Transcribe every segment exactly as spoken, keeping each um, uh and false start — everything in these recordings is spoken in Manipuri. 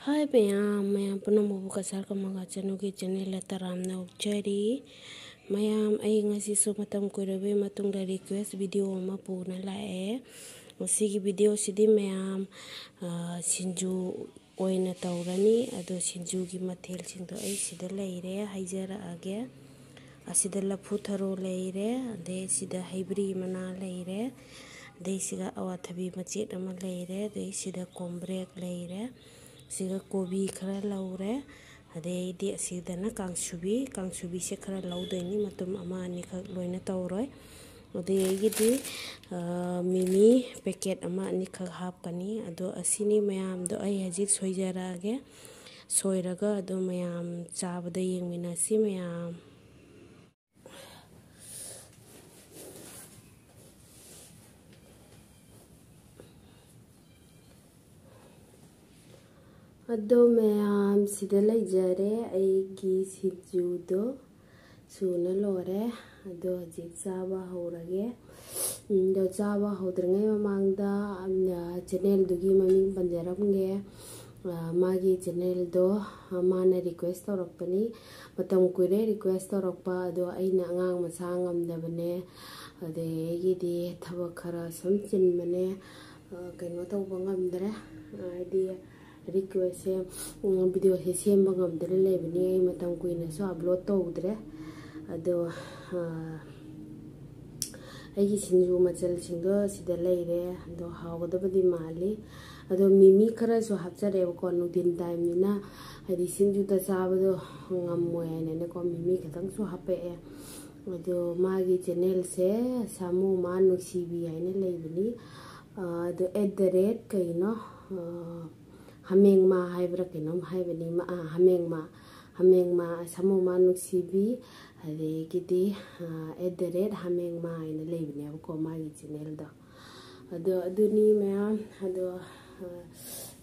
ꯍꯥꯏ ꯃꯌꯥꯝ, ꯃꯌꯥꯝ ꯄꯨꯝꯅꯃꯛꯄꯨ ꯀꯁꯥꯔ ꯀꯃꯒꯥ ꯆꯅꯨꯒꯤ ꯆꯦꯅꯦꯜꯗ ꯇꯔꯥꯝꯅ ꯑꯣꯛꯆꯔꯤ꯫ ꯃꯌꯥꯝ, ꯑꯩ ꯉꯁꯤꯁꯨ ꯃꯇꯝ ꯀꯨꯏꯔꯕꯒꯤ ꯃꯇꯨꯡꯗ ꯔꯤꯀ꯭ꯋꯦꯁ ꯚꯤꯗꯤꯑꯣ ꯑꯃ ꯄꯨꯅ ꯂꯥꯛꯑꯦ꯫ ꯉꯁꯤꯒꯤ ꯚꯤꯗꯤꯑꯣꯁꯤꯗꯤ ꯃꯌꯥꯝ, ꯑ, ꯁꯤꯡꯖꯨ ꯑꯣꯏꯅ ꯇꯧꯔꯅꯤ꯫ ꯑꯗꯣ ꯁꯤꯡꯖꯨꯒꯤ ꯃꯊꯦꯜꯁꯤꯡꯗꯣ ꯑꯩ ꯁꯤꯗ ꯂꯩꯔꯦ, ꯍꯥꯏꯖꯔꯛꯑꯒꯦ꯫ ꯑꯁꯤꯗ ꯂꯐꯨ ꯊꯔꯣ ꯂꯩꯔꯦ, ꯑꯗꯩ ꯁꯤꯗ ꯍꯩꯕ꯭ꯔꯤ ꯃꯅꯥ ꯂꯩꯔꯦ, ꯑꯗꯩ ꯁꯤꯒ ꯑꯋꯥꯊꯕꯤ ꯃꯆꯦꯠ ꯑꯃ ꯂꯩꯔꯦ, ꯑꯗꯩ ꯁꯤꯗ ꯀꯣꯝꯕ꯭ꯔꯦꯛ ꯂꯩꯔꯦ, ꯁꯤꯒ ꯀꯣꯕꯤ ꯈꯔ ꯂꯧꯔꯦ, ꯑꯗꯩꯗꯤ ꯑꯁꯤꯗꯅ ꯀꯥꯡꯁꯨꯕꯤ, ꯀꯥꯡꯁꯨꯕꯤꯁꯦ ꯈꯔ ꯂꯧꯗꯣꯏꯅꯤ, ꯃꯇꯨꯝ ꯑꯃ ꯑꯅꯤꯈꯛ ꯂꯣꯏꯅ ꯇꯧꯔꯣꯏ꯫ ꯑꯗꯩ ꯑꯩꯒꯤꯗꯤ, ꯑ, ꯃꯤꯃꯤ ꯄꯦꯀꯦꯠ ꯑꯃ ꯑꯅꯤꯈꯛ ꯍꯥꯞꯀꯅꯤ꯫ ꯑꯗꯣ ꯑꯁꯤꯅꯤ ꯃꯌꯥꯝꯗꯣ ꯑꯩ ꯍꯧꯖꯤꯛ ꯁꯣꯏꯖꯔꯛꯑꯒꯦ꯫ ꯁꯣꯏꯔꯒ ꯑꯗꯨꯝ ꯃꯌꯥꯝ ꯆꯥꯕꯗ ꯌꯦꯡꯃꯤꯟꯅꯁꯤ ꯃꯌꯥꯝ꯫ ꯑꯗꯣ ꯃꯌꯥꯝ, ꯁꯤꯗ ꯂꯩꯖꯔꯦ ꯑꯩꯒꯤ ꯁꯤꯡꯖꯨꯗꯣ꯫ ꯁꯨꯅ ꯂꯣꯏꯔꯦ꯫ ꯑꯗꯣ ꯍꯧꯖꯤꯛ ꯆꯥꯕ ꯍꯧꯔꯒꯦ꯫ ꯎꯝ, ꯑꯗꯣ ꯆꯥꯕ ꯍꯧꯗ꯭ꯔꯤꯉꯩ ꯃꯃꯥꯡꯗ, ꯎꯝ, ꯆꯦꯅꯦꯜꯗꯨꯒꯤ ꯃꯃꯤꯡ ꯄꯟꯖꯔꯝꯒꯦ꯫ ꯑ, ꯃꯥꯒꯤ ꯆꯦꯅꯦꯜꯗꯣ, ꯑ, ꯃꯥꯅ ꯔꯤꯀ꯭ꯋꯦꯁ ꯇꯧꯔꯛꯄꯅꯤ꯫ ꯃꯇꯝ ꯀꯨꯏꯔꯦ ꯔꯤꯀ꯭ꯋꯦꯁ ꯇꯧꯔꯛꯄ, ꯑꯗꯣ ꯑꯩꯅ ꯑꯉꯥꯡ ꯃꯆꯥ ꯉꯝꯗꯕꯅꯦ, ꯑꯗꯒꯤꯗꯤ ꯊꯕꯛ ꯈꯔ ꯁꯨꯝ ꯆꯤꯟꯕꯅꯦ, ꯑ, ꯀꯩꯅꯣ ꯇꯧꯕ ꯉꯝꯗ꯭ꯔꯦ꯫ ꯍꯥꯏꯗꯤ ꯔꯤꯀ꯭ꯋꯦꯁꯁꯦ, ꯎꯝ, ꯚꯤꯗꯤꯑꯣꯁꯦ ꯁꯦꯝꯕ ꯉꯝꯗꯅ ꯂꯩꯕꯅꯤ꯫ ꯑꯩ ꯃꯇꯝ ꯀꯨꯏꯅꯁꯨ ꯑꯞꯂꯣꯗ ꯇꯧꯗ꯭ꯔꯦ꯫ ꯑꯗꯣ, ꯑ, ꯑꯩꯒꯤ ꯁꯤꯡꯖꯨ ꯃꯆꯜꯁꯤꯡꯗꯣ ꯁꯤꯗ ꯂꯩꯔꯦ꯫ ꯑꯗꯣ ꯍꯥꯎꯒꯗꯕꯗꯤ ꯃꯥꯜꯂꯤ꯫ ꯑꯗꯣ ꯃꯤꯃꯤ ꯈꯔꯁꯨ ꯍꯥꯞꯆꯔꯦꯕꯀꯣ, ꯅꯨꯡꯊꯤꯟ ꯇꯥꯏꯝꯅꯤꯅ, ꯍꯥꯏꯗꯤ ꯁꯤꯡꯖꯨꯗ ꯆꯥꯕꯗꯣ ꯉꯝꯃꯣꯏ ꯍꯥꯏꯅꯅꯦꯀꯣ, ꯃꯤꯃꯤ ꯈꯤꯇꯪꯁꯨ ꯍꯥꯞꯄꯛꯑꯦ꯫ ꯑꯗꯣ ꯃꯥꯒꯤ ꯆꯦꯅꯦꯜꯁꯦ ꯁꯥꯃꯨꯃꯥ ꯅꯨꯡꯁꯤꯕꯤ ꯍꯥꯏꯅ ꯂꯩꯕꯅꯤ꯫ ꯑ, ꯑꯗꯣ ꯑꯦꯠ ꯗ ꯔꯦꯠ ꯀꯩꯅꯣ, ꯑ, ꯍꯥꯃꯦꯡꯃꯥ ꯍꯥꯏꯕ꯭ꯔꯥ ꯀꯩꯅꯣꯝ ꯍꯥꯏꯕꯅꯤ꯫ ꯃꯥ-, ꯑ, ꯍꯥꯃꯦꯡꯃꯥ, ꯍꯥꯃꯦꯡꯃꯥ, ꯁꯥꯃꯨꯃꯥ ꯅꯨꯡꯁꯤꯕꯤ, ꯑꯗꯒꯤꯗꯤ, ꯑ, ꯑꯦꯠ ꯗ ꯔꯦꯠ ꯍꯥꯃꯦꯡꯃꯥ ꯍꯥꯏꯅ ꯂꯩꯕꯅꯦꯕꯀꯣ, ꯃꯥꯒꯤ ꯆꯦꯅꯦꯜꯗꯣ꯫ ꯑꯗꯣ ꯑꯗꯨꯅꯤ ꯃꯌꯥꯝ꯫ ꯑꯗꯣ, ꯑ,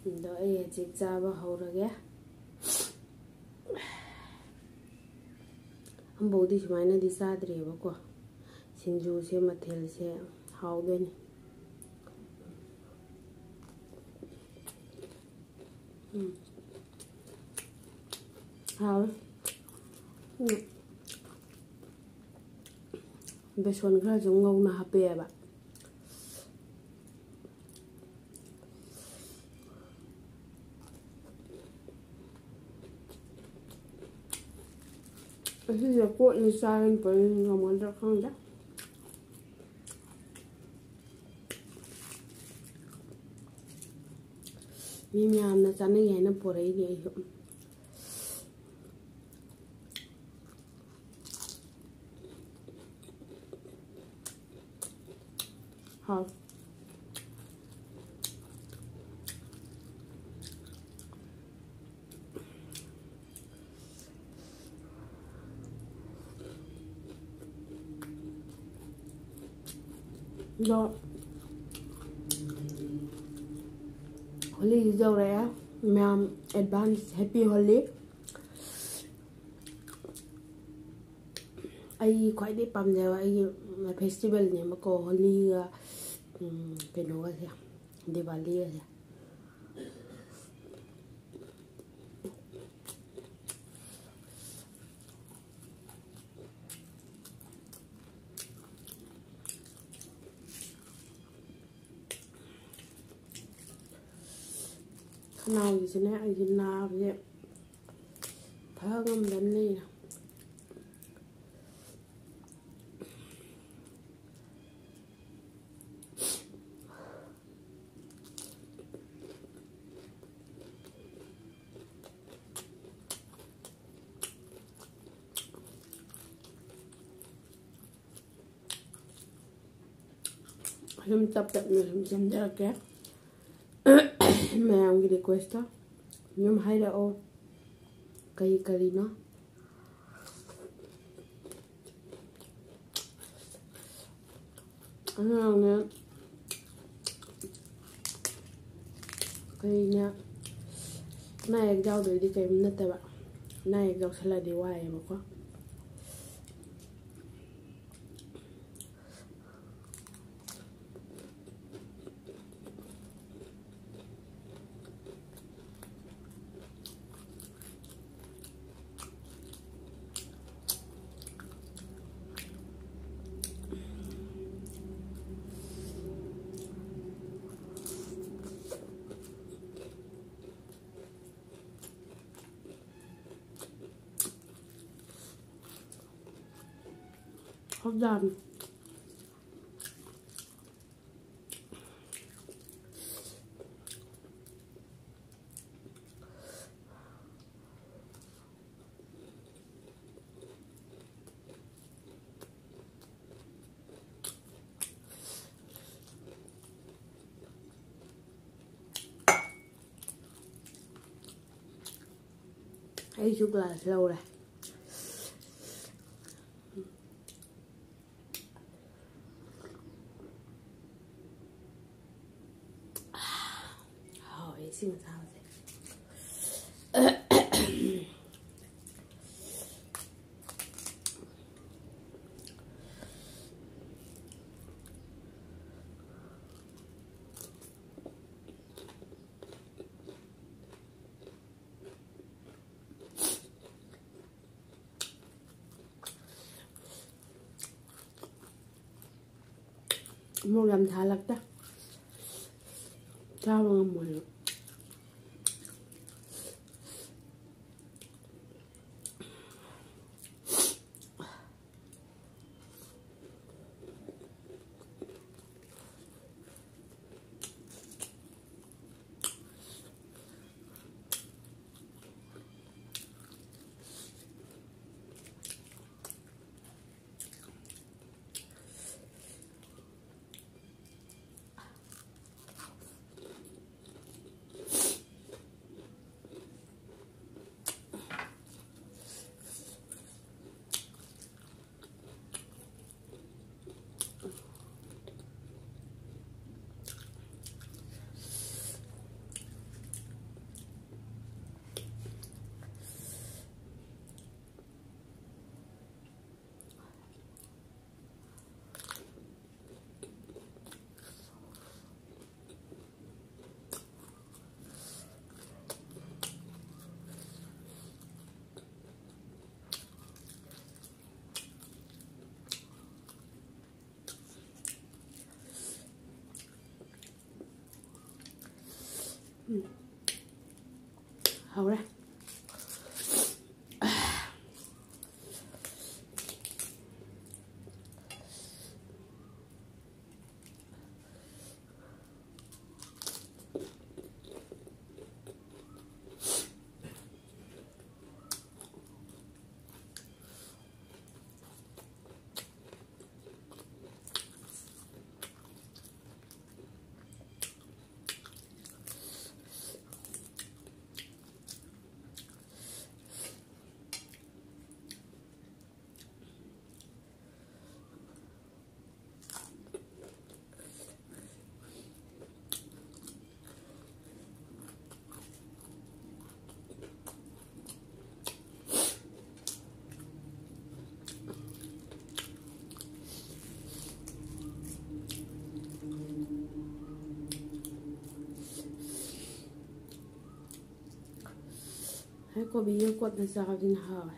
ꯑꯗꯣ ꯑꯩ ꯍꯧꯖꯤꯛ ꯆꯥꯕ ꯍꯧꯔꯒꯦ꯫ ꯑꯃꯐꯥꯎꯗꯤ ꯁꯨꯃꯥꯏꯅꯗꯤ ꯆꯥꯗ꯭ꯔꯤꯑꯕꯀꯣ꯫ ꯁꯤꯡꯖꯨꯁꯦ, ꯃꯊꯦꯜꯁꯦ ꯍꯥꯎꯗꯣꯏꯅꯤ꯫ ꯎꯝ꯫ ꯍꯥꯎꯋꯦ꯫ ꯎꯝ꯫ ꯕꯦꯁꯣꯟ ꯈꯔꯁꯨ ꯉꯧꯅ ꯍꯥꯞꯄꯛꯑꯦꯕ꯫ ꯑꯁꯤꯁꯦ ꯀꯣꯠꯅ ꯆꯥꯔꯅꯤ, ꯄꯣꯔꯤ ꯉꯝꯒꯗ꯭ꯔꯥ ꯈꯪꯗꯦ꯫ ꯃꯤ ꯃꯌꯥꯝꯅ ꯆꯥꯅꯩ ꯍꯥꯏꯅ ꯄꯣꯔꯛꯏꯅꯦ ꯑꯩꯁꯨ꯫ ꯍꯥꯎ꯫ ꯑꯗꯣ ꯍꯣꯂꯤꯁꯨ ꯌꯧꯔꯛꯑꯦ꯫ ꯃꯌꯥꯝ advance happy Holi꯫ ꯑꯩꯒꯤ ꯈ꯭ꯋꯥꯏꯗꯒꯤ ꯄꯥꯝꯖꯕ ꯑꯩꯒꯤ festivalꯅꯦꯕꯀꯣ, ꯍꯣꯂꯤꯒ, ꯎꯝ, ꯀꯩꯅꯣꯒꯁꯦ, ꯗꯤꯋꯥꯂꯤꯒꯁꯦ꯫ ꯈꯅꯥꯎꯒꯤꯁꯤꯅꯦ ꯑꯩꯒꯤ ꯅꯥꯕꯁꯦ ꯐ ꯉꯝꯗꯅ ꯂꯩꯔꯦ꯫ ꯑꯗꯨꯝ ꯇꯞ ꯇꯞꯅ ꯁꯨꯝ ꯁꯦꯝꯖꯔꯛꯀꯦ꯫ ꯃꯌꯥꯝꯒꯤ requestꯇꯣ ꯑꯗꯨꯝ ꯍꯥꯏꯔꯛꯑꯣ, ꯀꯔꯤ ꯀꯔꯤꯅꯣ꯫ ꯑꯉꯥꯡꯅ ꯀꯔꯤꯅ ꯑꯅꯥ ꯑꯌꯦꯛ ꯌꯥꯎꯗ꯭ꯔꯗꯤ ꯀꯔꯤꯝ ꯅꯠꯇꯕ, ꯑꯅꯥ ꯑꯌꯦꯛ ꯌꯥꯎꯁꯜꯂꯗꯤ ꯋꯥꯏꯌꯦꯕꯀꯣ꯫ ꯐꯛ ꯌꯥꯝꯃꯤ꯫ ꯑꯩꯁꯨ ꯒ꯭ꯂꯥꯁ ꯂꯧꯔꯦ꯫ ꯍꯥꯎꯋꯦ ꯏꯁꯤꯡ ꯑꯁꯥꯕꯁꯦ꯫ ꯃꯣꯔꯣꯛ ꯌꯥꯝ ꯁꯥꯍꯜꯂꯛꯇꯦ꯫ ꯆꯥꯕ ꯉꯝꯃꯣꯏꯕ꯫ ꯎꯝ꯫ ꯍꯧꯔꯦ꯫ ꯀꯣꯕꯤꯒ ꯀꯣꯠꯅ ꯆꯥꯕꯗꯨꯅ ꯍꯥꯎꯋꯦ꯫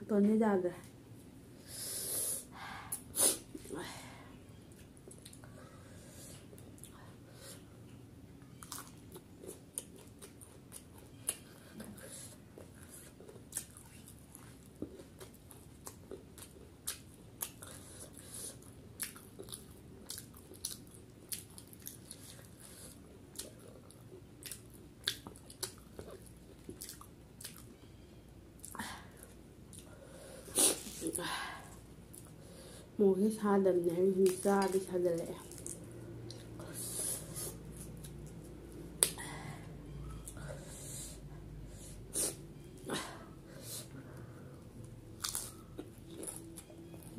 ꯇꯣꯟꯅꯤꯗꯥꯗ꯫ ꯃꯣꯔꯣꯛꯁꯦ ꯁꯥꯗꯕꯅꯦ, ꯑꯩ ꯁꯨꯝ ꯆꯥꯗꯤ ꯁꯥꯖꯜꯂꯛꯑꯦ꯫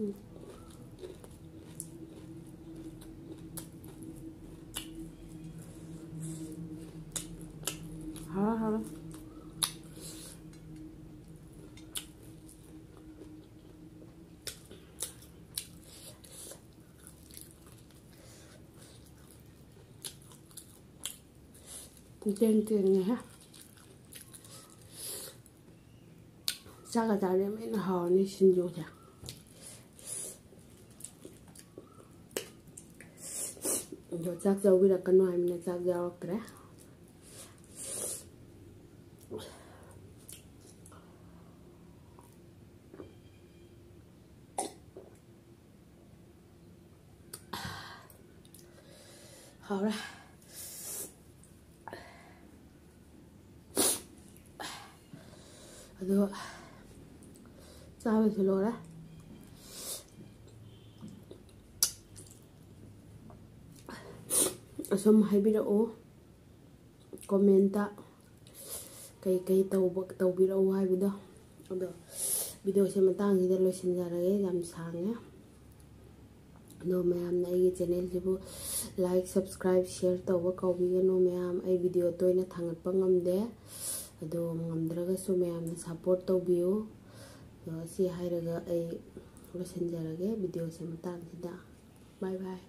ꯎꯝ꯫ ꯍꯥꯎꯔꯦ, ꯍꯥꯎꯔꯦ꯫ ꯇꯦꯟ ꯇꯦꯟꯅꯦꯍꯦ꯫ ꯆꯥꯛꯀ ꯆꯥꯔꯗꯤ ꯌꯥꯝ ꯍꯦꯟꯅ ꯍꯥꯎꯔꯅꯤ ꯁꯤꯡꯖꯨꯁꯦ꯫ ꯑꯗꯣ ꯆꯥꯛ ꯆꯥꯕꯤꯔꯛꯀꯅꯨ ꯍꯥꯏꯕꯅꯤꯅ ꯆꯥꯛ ꯌꯥꯎꯔꯛꯇ꯭ꯔꯦ꯫ ꯍꯥꯎꯔꯦ꯫ ꯑꯗꯣ ꯆꯥꯕꯁꯨ ꯂꯣꯏꯔꯦ꯫ ꯑꯁꯨꯝ ꯍꯥꯏꯕꯤꯔꯛꯎ ꯀꯣꯃꯦꯟꯇ, ꯀꯩ ꯀꯩ ꯇꯧꯕ ꯇꯧꯕꯤꯔꯛꯎ ꯍꯥꯏꯕꯗꯣ꯫ ꯑꯗꯣ ꯚꯤꯗꯤꯑꯣꯁꯦ ꯃꯇꯥꯡꯁꯤꯗ ꯂꯣꯏꯁꯤꯟꯖꯔꯒꯦ, ꯌꯥꯝ ꯁꯥꯡꯉꯦ꯫ ꯑꯗꯣ ꯃꯌꯥꯝꯅ ꯑꯩꯒꯤ ꯆꯦꯅꯦꯜꯁꯤꯕꯨ ꯂꯥꯏꯛ, ꯁꯕꯁꯀ꯭ꯔꯥꯏꯕ, ꯁꯤꯌꯔ ꯇꯧꯕ ꯀꯥꯎꯕꯤꯒꯅꯨ꯫ ꯃꯌꯥꯝ, ꯑꯩ ꯚꯤꯗꯤꯑꯣ ꯇꯣꯏꯅ ꯊꯥꯡꯒꯠꯄ ꯉꯝꯗꯦ, ꯑꯗꯣ ꯉꯝꯗ꯭ꯔꯒꯁꯨ ꯃꯌꯥꯝꯅ ꯁꯞꯄꯣꯔꯠ ꯇꯧꯕꯤꯌꯨ꯫ ꯑꯗꯣ ꯁꯤ ꯍꯥꯏꯔꯒ ꯑꯩ ꯂꯣꯏꯁꯤꯟꯖꯔꯒꯦ ꯚꯤꯗꯤꯑꯣꯁꯦ ꯃꯇꯥꯡꯁꯤꯗ꯫ ꯕꯥꯏ ꯕꯥꯏ꯫